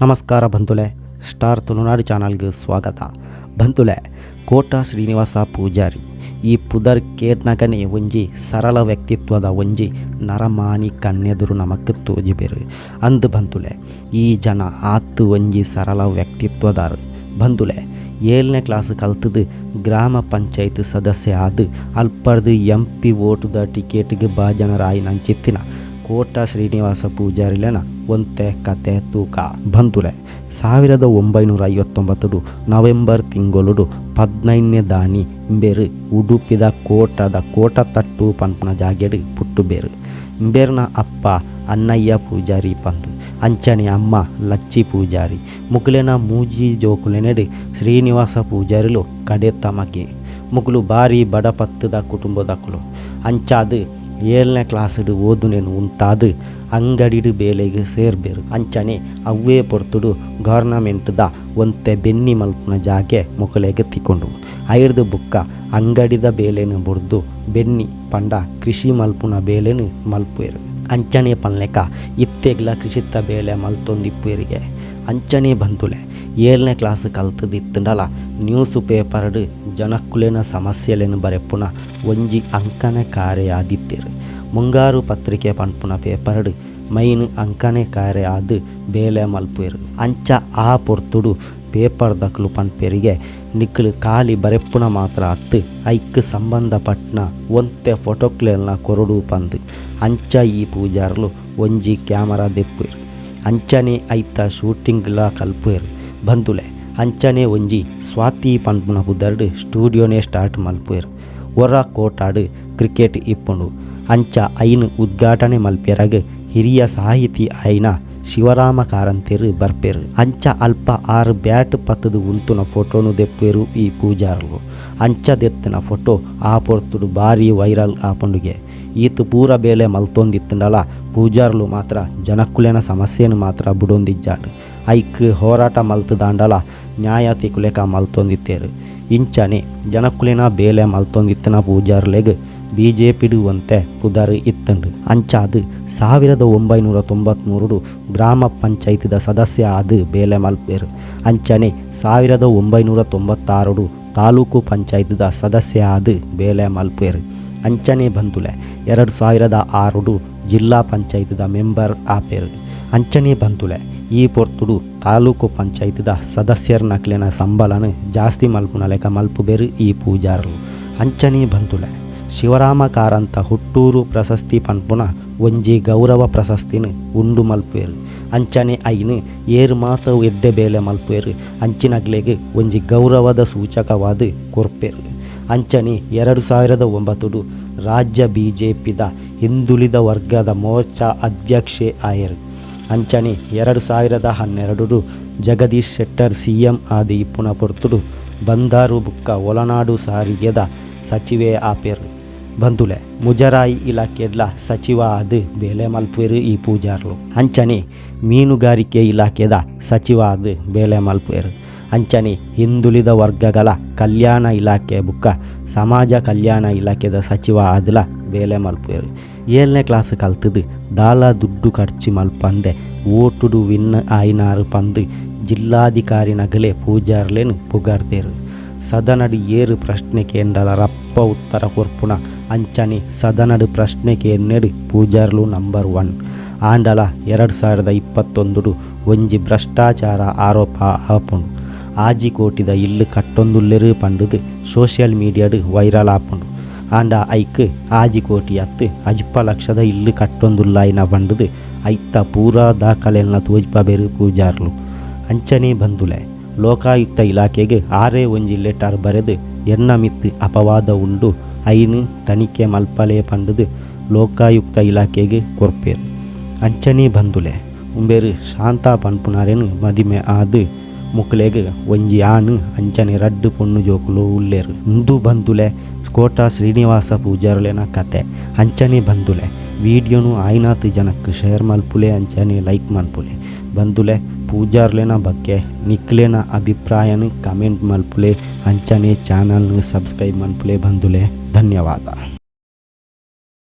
ನಮಸ್ಕಾರ ಬಂಧುಲೆ, ಸ್ಟಾರ್ ತುಳುನಾಡು ಚಾನಲ್ಗೆ ಸ್ವಾಗತ. ಬಂಧುಲೆ, ಕೋಟ ಶ್ರೀನಿವಾಸ ಪೂಜಾರಿ ಈ ಪುದರ್ ಕೇಟ್ನಗನೆ ಒಂಜಿ ಸರಳ ವ್ಯಕ್ತಿತ್ವದ ಒಂಜಿ ನರಮಾನಿ ಕಣ್ಣೆದುರು ನಮಕ್ ತೋಜಿಬೆರು. ಅಂದು ಬಂಧುಲೆ, ಈ ಜನ ಆತ್ ಒಂಜಿ ಸರಳ ವ್ಯಕ್ತಿತ್ವದಾರು. ಬಂಧುಲೆ, 7ನೇ ಕ್ಲಾಸ್ ಕಲ್ತದು ಗ್ರಾಮ ಪಂಚಾಯತ್ ಸದಸ್ಯ ಆದ್ ಅಲ್ಪರ್ದು ಎಂ ಪಿ ಓಟುದ ಟಿಕೆಟ್ಗೆ ಭಾಜನರಾಯಿನಂಚಿತ್ತಿನ ಕೋಟ ಶ್ರೀನಿವಾಸ ಪೂಜಾರಿಲೆನ ಒಂತೆ ಕತೆ ತೂಕ. ಬಂಧುಲೆ, 1959 ನವೆಂಬರ್ ತಿಂಗೊಳುಡು 15ನೇ ದಾನಿ ಇಂಬೆರು ಉಡುಪಿದ ಕೋಟದ ಕೋಟತಟ್ಟು ಪನ್ಪುನ ಜಾಗೆಡು ಪುಟ್ಟುಬೇರು. ಇಂಬೆರ್ನ ಅಪ್ಪ ಅಣ್ಣಯ್ಯ ಪೂಜಾರಿ ಪಂದು, ಅಂಚನೆ ಅಮ್ಮ ಲಚ್ಚಿ ಪೂಜಾರಿ. ಮುಗುಲೆನ ಮೂಜಿ ಜೋಕುಲೆನೆಡು ಶ್ರೀನಿವಾಸ ಪೂಜಾರಿಲು ಕಡೆತ ಮಗೆ. ಮುಗುಲು ಬಾರಿ ಬಡಪತ್ತದ ಕುಟುಂಬದಕುಲು. ಅಂಚಾದು 7ನೇ ಕ್ಲಾಸ್ಡ್ ಓದುನೆನು ಉಂತಾದು ಅಂಗಡಿಡು ಬೇಲೆಗ್ ಸೇರ್ಬೇರು. ಅಂಚನೆ ಅವ್ವೇ ಪೊರ್ತುಡು ಗವರ್ನಮೆಂಟ್ದ ಒಂತೆ ಬೆನ್ನಿ ಮಲ್ಪುನ ಜಾಗೆ ಮೊಕಲೆಗ್ ತಿಕ್ಕೊಂಡು. ಐರ್ದು ಬುಕ್ಕ ಅಂಗಡಿದ ಬೇಲೆನು ಬುಡ್ದು ಬೆನ್ನಿ ಪಂಡ ಕೃಷಿ ಮಲ್ಪುನ ಬೇಲೆನು ಮಲ್ಪುವೆರು. ಅಂಚನೆ ಪನ್ಲೆಕ ಇತ್ತೆಗ್ಲ ಕೃಷಿತ್ತ ಬೇಲೆ ಮಲ್ತೊಂದಿಪ್ಪುವೆರಿಗೆ. ಅಂಚನೆ ಬಂಧುಲೆ, 7ನೇ ಕ್ಲಾಸ್ ಕಲ್ತದಿತ್ತುಂಡಲ ನ್ಯೂಸ್ ಪೇಪರ್ಡ್ ಜನಕ್ಕುಲೆನ ಸಮಸ್ಯೆಲೆನು ಬರೆಪುನ ಒಂಜಿ ಅಂಕಣೆ ಕಾರ್ಯಾದಿತ್ತೆರು. ಮುಂಗಾರು ಪತ್ರಿಕೆ ಪನ್ಪುನ ಪೇಪರ್ಡ್ ಮೈನ್ ಅಂಕಣೆ ಕಾರ್ಯ ಆದ್ ಬೇಲೆ ಮಲ್ಪುವೆರು. ಅಂಚ ಆ ಪೊರ್ತುಡು ಪೇಪರ್ ದಕ್ಲು ಪನ್ಪೆರಿಗೆ, ನಿಕ್ಲು ಖಾಲಿ ಬರೆಪುನ ಮಾತ್ರ ಅತ್ತು, ಐಕ್ ಸಂಬಂಧಪಟ್ನ ಒಂತೆ ಫೋಟೋಕ್ಲೆನ ಕೊರಡು ಪಂದು. ಅಂಚ ಈ ಪೂಜಾರ್ಲು ಒಂಜಿ ಕ್ಯಾಮರಾ ದೆಪ್ಪುವೆರು. ಅಂಚನೆ ಐತ ಶೂಟಿಂಗ್ಲ ಕಲ್ಪುವೆರು. ಬಂಧುಲೆ, ಅಂಚನೆ ಒಂಜಿ ಸ್ವಾತಿ ಪನ್ಪುನ ಪುದರ್ಡ್ ಸ್ಟೂಡಿಯೋನೇ ಸ್ಟಾರ್ಟ್ ಮಲ್ಪುವೆರು. ಒರ ಕೋಟಾಡು ಕ್ರಿಕೆಟ್ ಇಪ್ಪುಂಡು. ಅಂಚ ಐನ್ ಉದ್ಘಾಟನೆ ಮಲ್ಪೆರಗ್ ಹಿರಿಯ ಸಾಹಿತಿ ಆಯಿನ ಶಿವರಾಮ ಕಾರಂತೆರು ಬರ್ಪೆರು. ಅಂಚ ಅಲ್ಪ ಆರು ಬ್ಯಾಟ್ ಪತ್ತದು ಉಂತುನ ಫೋಟೋನು ದೆಪ್ಪುವೆರು ಈ ಪೂಜಾರ್ಲು. ಅಂಚ ದೆತ್ತನ ಫೋಟೋ ಆ ಪೊರ್ತುಡು ಬಾರಿ ವೈರಲ್ ಆಪುಂಡುಗೆ. ಈತ್ ಪೂರ ಬೇಲೆ ಮಲ್ತೊಂದಿತ್ತುಂಡಲ ಪೂಜಾರ್ಲು ಮಾತ್ರ ಜನಕ್ಕುಲೆನ ಸಮಸ್ಯೆನು ಮಾತ್ರ ಬುಡೊಂದಿಜ್ಜಾಂಡ್. ಐಕ್ ಹೋರಾಟ ಮಲ್ತದಾಂಡಲ ನ್ಯಾಯ ತಿಕುಲೆಕ ಮಲ್ತೊಂದಿತ್ತೇರು. ಇಂಚನೆ ಜನಕ್ಕುಲೆನ ಬೇಲೆ ಮಲ್ತೊಂದಿತ್ತನ ಪೂಜಾರ್ಲೆಗ್ ಬಿಜೆಪಿಡು ಒಂತೆ ಪುದರ್ ಇತ್ತಂಡು. ಅಂಚಾದ್ 1993 ಗ್ರಾಮ ಪಂಚಾಯತ್ದ ಸದಸ್ಯ ಆದ್ ಬೇಲೆ ಮಲ್ಪೆರು. ಅಂಚನೆ 1996 ತಾಲೂಕು ಪಂಚಾಯತ್ದ ಸದಸ್ಯ ಆದ್ ಬೇಲೆ ಮಲ್ಪೆರು. ಅಂಚನೆ ಬಂಧುಲೆ, 2006 ಜಿಲ್ಲಾ ಪಂಚಾಯತ್ದ ಮೆಂಬರ್ ಆಪೆರು. ಅಂಚನೆ ಬಂಧುಲೆ, ಈ ಪೊರ್ತುಡು ತಾಲೂಕು ಪಂಚಾಯತ್ದ ಸದಸ್ಯರ್ನಕ್ಲೆನ ಸಂಬಳನ ಜಾಸ್ತಿ ಮಲ್ಪುನ ಲೆಕ್ಕ ಮಲ್ಪುಬೇರು ಈ ಪೂಜಾರ್ಲು. ಅಂಚನೆ ಬಂಧುಲೆ, ಶಿವರಾಮ ಕಾರಂತ ಹುಟ್ಟೂರು ಪ್ರಶಸ್ತಿ ಪನ್ಪುನ ಒಂಜಿ ಗೌರವ ಪ್ರಶಸ್ತಿನ ಉಂಡು ಮಲ್ಪುವೆರು. ಅಂಚನೆ ಐನ್ ಏರು ಮಾತ ಎಡ್ಡೆ ಬೇಲೆ ಮಲ್ಪುವೆರು ಅಂಚಿನಗ್ಲೆಗ್ ಒಂಜಿ ಗೌರವದ ಸೂಚಕವಾದ ಕೊರ್ಪೆರು. ಅಂಚನೆ 2009 ರಾಜ್ಯ ಬಿಜೆಪಿದ ಹಿಂದುಳಿದ ವರ್ಗದ ಮೋರ್ಚಾ ಅಧ್ಯಕ್ಷೆ ಆಯೆರು. ಅಂಚನೆ 2012 ಜಗದೀಶ್ ಶೆಟ್ಟರ್ ಸಿಎಂ ಆದ್ ಇಪ್ಪುನ ಪೊರ್ತುಡು ಬಂದಾರು ಬುಕ್ಕ ಒಳನಾಡು ಸಾರಿಗೆದ ಸಚಿವೆ ಆಪೆರು. ಬಂಧುಲೆ, ಮುಜರಾಯಿ ಇಲಾಖೆಡ್ಲ ಸಚಿವ ಆದ್ ಬೇಲೆ ಮಲ್ಪುವೆರು ಈ ಪೂಜಾರ್ಲು. ಅಂಚನೆ ಮೀನುಗಾರಿಕೆ ಇಲಾಖೆದ ಸಚಿವ ಆದ್ ಬೇಲೆ ಮಲ್ಪುವೆರು. ಅಂಚನೆ ಹಿಂದುಳಿದ ವರ್ಗಗಳ ಕಲ್ಯಾಣ ಇಲಾಖೆ ಬುಕ್ಕ ಸಮಾಜ ಕಲ್ಯಾಣ ಇಲಾಖೆದ ಸಚಿವ ಆದ್ಲ ಬೇಲೆ ಮಲ್ಪುವೆರು. 7ನೇ ಕ್ಲಾಸ್ ಕಲ್ತದು ದಾಲ ದುಡ್ಡು ಖರ್ಚು ಮಲ್ಪಂದೆ ಓಟುಡು ವಿನ್ ಆಯಿನಾರು ಪಂದು ಜಿಲ್ಲಾಧಿಕಾರಿ ನಗಲೆ ಪೂಜಾರ್ಲೆನು ಪುಗರ್ದೆರು. ಸದನಡು ಏರು ಪ್ರಶ್ನೆ ಕೇಂಡಲ ರಪ್ಪ ಉತ್ತರ ಕೊರ್ಪುನ ಅಂಚನೆ ಸದನಡು ಪ್ರಶ್ನೆ ಕೇಂಡೆಡು ಪೂಜಾರ್ಲು ನಂಬರ್ 1. ಆಂಡಲ 2021 ಒಂಜಿ ಭ್ರಷ್ಟಾಚಾರ ಆರೋಪ ಆಪುಂಡು. 6 ಕೋಟಿದ ಇಲ್ಲು ಕಟ್ಟೊಂದುಲ್ಲೆರು ಪಂಡುದು ಸೋಷಿಯಲ್ ಮೀಡಿಯಾಡು ವೈರಲ್ ಆಪುಂಡು. ಆಂಡ ಐಕ್ 6 ಕೋಟಿ ಅತ್ತು 5 ಲಕ್ಷದ ಇಲ್ಲು ಕಟ್ಟೊಂದುಲ್ಲಾಯಿನ ಪಂಡುದು ಐತ ಪೂರಾ ದಾಖಲೆನ ತೋಜ್ಪಬೇರು ಪೂಜಾರ್ಲು. ಅಂಚನೆ ಬಂಧುಲೆ, ಲೋಕಾಯುಕ್ತ ಇಲಾಖೆಗೆ ಆರೇ ಒಂಜಿ ಲೆಟರ್ ಬರೆದು ಎನ್ನ ಮಿತ್ತು ಅಪವಾದ ಉಂಡು, ಐನು ತನಿಖೆ ಮಲ್ಪಲೆ ಪಂಡುದು ಲೋಕಾಯುಕ್ತ ಇಲಾಖೆಗೆ ಕೊರ್ಪೇರು. ಅಂಚನೆ ಬಂಧುಲೆ, ಉಂಬೇರು ಶಾಂತ ಪನ್ಪುನಾರೇನು ಮದಿಮೆ ಆದ್ ಮುಕ್ಲೆಗ್ ಒಂಜಿ ಆನು ಅಂಚನೆ 2 ಪೊಣ್ಣು ಜೋಕುಲು ಉಲ್ಲೇರು. ಇಂದು ಬಂಧುಲೆ ಕೋಟ ಶ್ರೀನಿವಾಸ ಪೂಜಾರ್ಲೆನ ಕತೆ. ಅಂಚನೆ ಬಂಧುಲೆ, ವಿಡಿಯೋನು ಆಯ್ನಾತ್ ಜನಕ್ಕೆ ಶೇರ್ ಮಲ್ಪುಲೆ, ಅಂಚನೆ ಲೈಕ್ ಮಲ್ಪುಲೆ. ಬಂಧುಲೆ, ಪೂಜಾರ್ಲೆನ ಬಗ್ಗೆ ನಿಕ್ಲೆನ ಅಭಿಪ್ರಾಯನ ಕಮೆಂಟ್ ಮಲ್ಪುಲೆ, ಅಂಚನೆ ಚಾನಲ್ನ ಸಬ್ಸ್ಕ್ರೈಬ್ ಮಲ್ಪುಲೆ. ಬಂಧುಲೆ, ಧನ್ಯವಾದ.